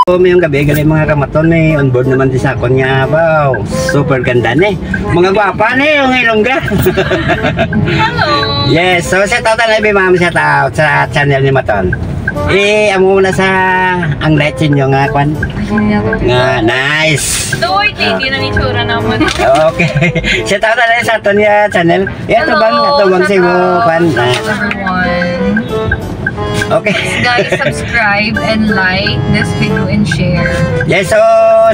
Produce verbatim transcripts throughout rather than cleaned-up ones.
So, mayong gabi, gali mga kamaton, may on board naman din sa akon nga, wow, super ganda ni. Mga gwapa ni, yung ilongga. Hello. Yes, so shout out na bi, ma'am, shout out sa channel ni Maton. Eh, amo na sa ang light sa inyo nga, kwan? Nga, nice. Lord, hindi na ni tsura naman. Okay. Shout out na sa aton nga channel. Yan, Hello, tubang, tubang shout si mo, out, kwan, shout ah. out everyone. Okay. Guys, subscribe and like this video and share. Yes, so,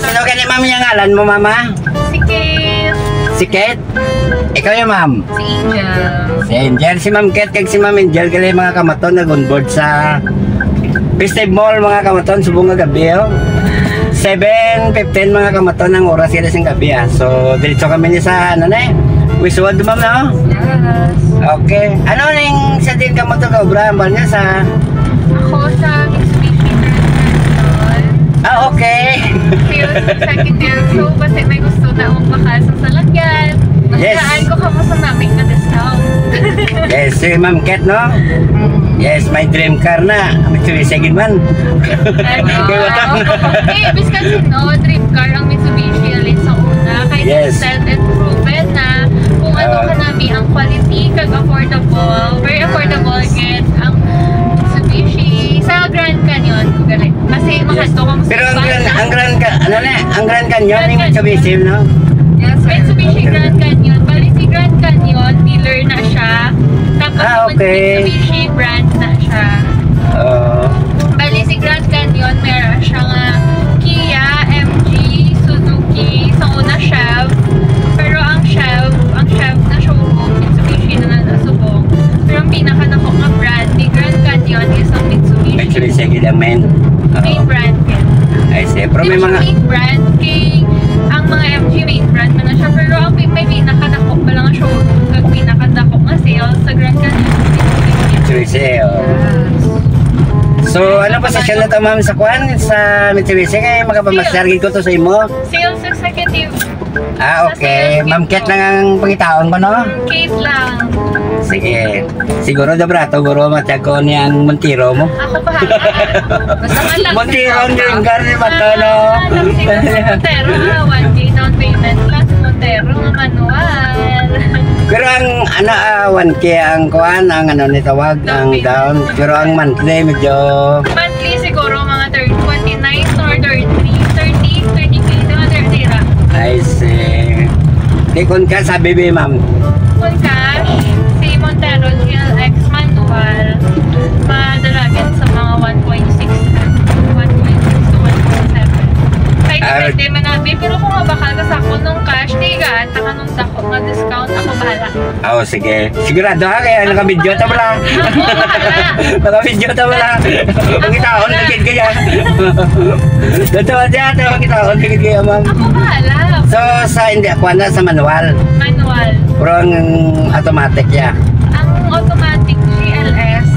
sino gani, ma'am, yung ngalan mo, mama? Si Kate. Si Kate? Ikaw yung ma'am? Si Angel. Si Angel, si Ma'am Kate, kag si Ma'am Angel, gali mga kamaton, nag-onboard sa Festive Mall, mga kamaton, subong nga gabi, oh. Seven fifteen, mga kamaton, ang oras gali sing gabi, ah. So, diretso kami ni sa, ano na eh, Westwood, ma'am, no? Yes. Okay. Ano ning sa din ka mo to kaobra? Ang niya sa Ako sa Mitsubishi Grand Canyon. Ah, okay. Sales executive. So, basta may gusto na akong bakal sa salakyan. Yes. Daan ko kamo sa namin na discount. Yes, si Ma'am Kat, no? Mm. Yes, may dream car na. Mitsubishi gid man. Ano? Kay wala na. Eh, biskan sino, dream car ang Mitsubishi, alin sa una. Kay Yes. tested and proven na kung ano Ah. kanami ang quality, kag affordable. Very affordable, gid ang Mitsubishi. Sa Grand Canyon, ko gali. Kasi Yes. makadto ka mo sa Pero ang iba. Grand, ang Grand Ca-, ano na, ang Grand Canyon, Grand yung Mitsubishi, Canyon. no? Yes, sir. Mitsubishi Okay. Grand Canyon. Bali, si Grand Canyon, dealer na siya. Tapos, Ah, okay. Mitsubishi brand na siya. Oo. Bali, si Grand Canyon, meron siya nga Kia, M G, Suzuki, sa una Chev. Pero ang Chev, ang Chev na showroom, Mitsubishi na lang nasubong. Pero ang pinakadako nga brand ni Grand Canyon is ang Mitsubishi. Mitsubishi, gid ang main. Oo. Main brand, gid. I see. Pero Di may ba siya mga main brand? Kay ang mga M G main brand man na siya. Pero ang pi-, may pinakadako pa lang ang showroom, kag pinakadako nga sales sa Grand Canyon. Mitsubishi, oh. Yes. So, ano posisyon na to, ma'am, sa kwan? Sa Mitsubishi? Kaya makapamasyar gid ko to sa imo? Sales executive. Ah, Sa okay. sales Ma'am Kat lang ang pangitaon ko, no? Kate lang. Sige. Siguro, da brato, guro, matiyag ko niyang Montero mo. Ako pa. Basta man lang Montero ang dream car ni Mato, no? Ah, tapos ito sa Montero, ah, one K down payment plus Montero nga manual. Pero ang, ano, ah, one K ang kuan, ang ano ni tawag, Down ang payment. down. Pero ang monthly, medyo Monthly siguro mga thirty, twenty-nine or thirty, thirty, thirty K, mga thirty ra. I see. Di kun ka sa B B, ma'am. Kung cash, si Montero G L X manual, madalagan sa mga one point six, one point six to one point seven. Kaya Ah, depende man abi, pero kung mabakal ka sa akon nung cash, di ka, taka nung dako nga discount, ako bahala. Ah, oh, sige. Sigurado ha, kaya naka-video ta pala. Ako bahala. Naka-video ta pala. Ang itaon na gid kaya. Dito, dito, ang itaon na gid kaya, ma'am. Ako bahala. So, sa hindi, kuha na sa manual. Manual. Pero ang automatic ya. Ang automatic G L S,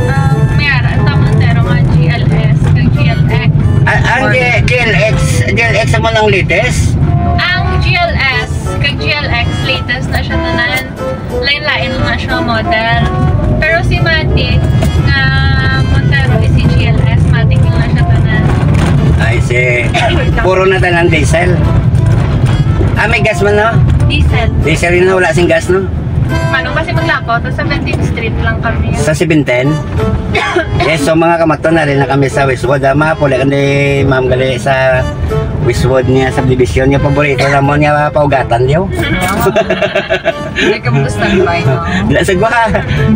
um, may ara, ang tamang tero nga G L S, kag G L X. A-, ang G-, G L X, G L X mo ng latest? Ang G L S, kag G L X, latest na siya tanan. Lain-lain na siya model. Pero si Matic nga Montero is si G L S, Matic na siya tanan. I see. Puro na tanan diesel. Ah, may gas man, no? Diesel. Diesel yun, wala sing gas, no? Manong kasi maglapaw, to seventeenth Street lang kami. Sa seventeen? Yes, so mga kamaton, na rin na kami sa Westwood. Ah, mapuli ka ni Ma'am gali sa Westwood niya subdivision niya, paborito namon nga paugatan niyo. Hindi ka mo standby, no? Di sa gwa.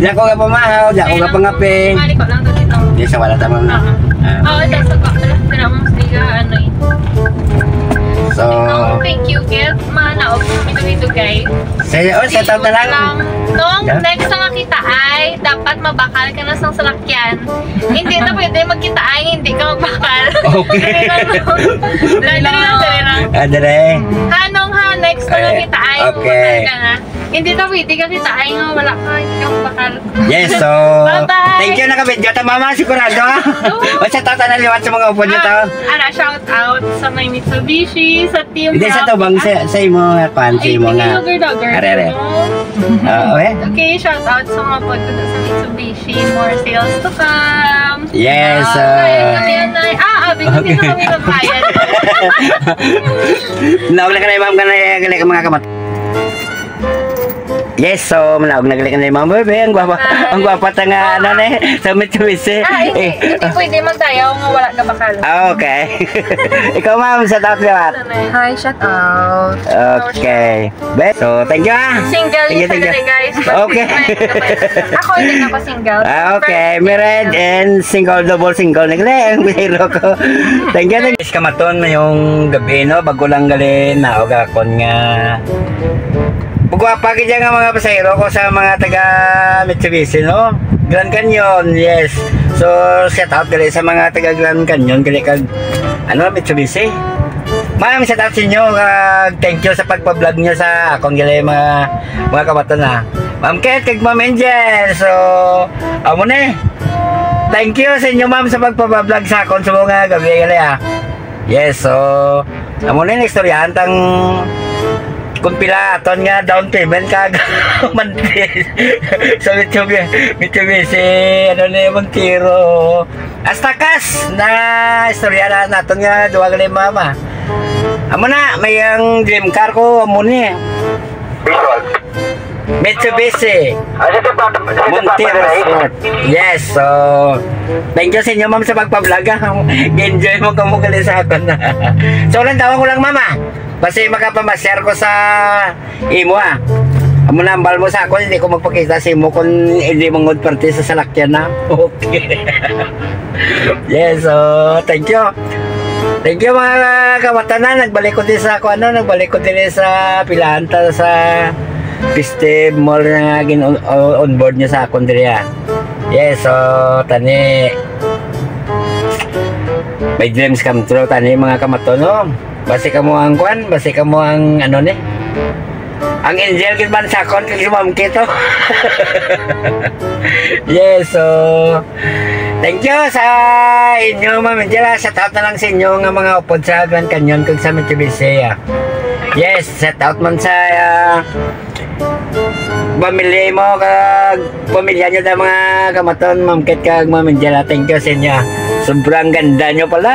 Di ako nga pamahaw, di ako nga pangape. Mali ko lang to dito. Di sa wala tama na. Ah. Ah. Oo, ito sa gwa. Pero, pero ang siga, ano eh. So, Oh, thank you, Kev. Mga naog kami dito, guys. Sa, oh, sa taon na lang. Nung Yeah. next na makita ay, dapat mabakal ka na sa salakyan. Hindi na pwede magkita ay, hindi ka magbakal. Okay. Dali lang, dali lang, dali lang. Ah, dali. Hanong ha, next na Ay, makita ay, okay. mabakal ka na. Hindi na pwede ka kita ay nga wala ka, hindi ka magbakal. Yes, so, Bye-bye. thank you, nakabidyo ta, mama, sigurado, ha? Oo. Basta tata na liwat sa mga upod nito. Ah, ara, shout out sa may Mitsubishi, sa Team Hindi, sa Rock. tubang, sa, sa imo nga, kwan, sa Ay, imo sige, nga. Dogger, dogger. Are, are. Ah, okay. Okay, shout out sa mga pod ko sa Mitsubishi. More sales to come. Yes, Ah, uh, ay, ay, ay, ay. Ah, abi, Hindi na kami magbayad. Naog na ka na, ma'am, ka na, gali ka, mga kamat. Yes, so, manaog na gali ka na, ma'am. Bebe, ang gwapa, ang gwapa ta nga, ano, ne, sa Mitsubishi. Ah, hindi, Eh, hindi pwede magdayaw nga wala ka bakal. Ah, okay. Ikaw, ma'am, shout out ka, Mat. Hi, shout out. Okay. Be, so, thank you, ah. Single Thank you, yung thank you. Saturday, guys. Okay. Ako, hindi na ako single. Ah, okay. Married and single, double single. Nagle, ang biro ko. Thank you, thank you. Guys, kamaton, mayong gabi, no? Bago lang gali, naog akon nga. Pagwapa gid nga mga pasahero ko sa mga taga Mitsubishi, no? Grand Canyon, yes. So, shout out gali sa mga taga Grand Canyon, gali kag, ano, Mitsubishi. Ma'am, shout out sa inyo, kag thank you sa pagpa-vlog niyo sa akon gali mga, mga kabaton, ha. Ma'am Kate, kag Ma'am Angel. So, amo ni. Thank you sa inyo, ma'am, sa pagpa-vlog sa akon sa mga gabi gali, ha. Yes, so, amo ni istoryahan tang kung pila aton nga down payment kag monthly sa Mitsubishi, Mitsubishi, ano ni, Montero. Hasta kas na istorya na naton nga duha gali, mama. Amo na, may ang dream car ko, amo ni. Visual. Mitsubishi. Ah, sa Tapa-, sa Montero Tapa-, Sport. Yes, so, thank you sa inyo, ma'am, sa pagpa-vlog, ah. Enjoy mo kamo gali sa akon. So, lang tawag ko lang, mama. Basi makapamasyar ko sa imo, ah. Amo na, ambal mo sa akon, hindi ko magpakita sa imo kung hindi mangod parte sa salakyan na. Okay. Yes, so, thank you. Thank you, mga kawatanan. Nagbalik ko din sa, ako, ano, nagbalik ko din sa pilahan ta sa Festive Mall nga gin on, on board niyo sa akon diri, ah. Yes, so, tani, may dreams come true, tani, mga kamaton, no? Basi kamo ang kwan, basi kamo ang, ano, ni? Ang angel gid man sa akon kag si Ma'am Kate. Yes, so, thank you sa inyo, Ma'am Angel, ah. Shout out na lang sa inyo nga mga upod sa Grand Canyon kag sa Mitsubishi, ah. Yes, shout out man sa, ah, pamilya mo kag pamilya niyo na mga kamaton, Ma'am Kate kag Ma'am Angel, ah. Thank you sa inyo, ah. Sobrang ganda niyo pala,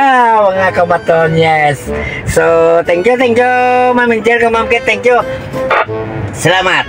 mga kamaton. Yes. So, thank you, thank you, Ma'am Angel kag Ma'am Kate. Thank you. Salamat.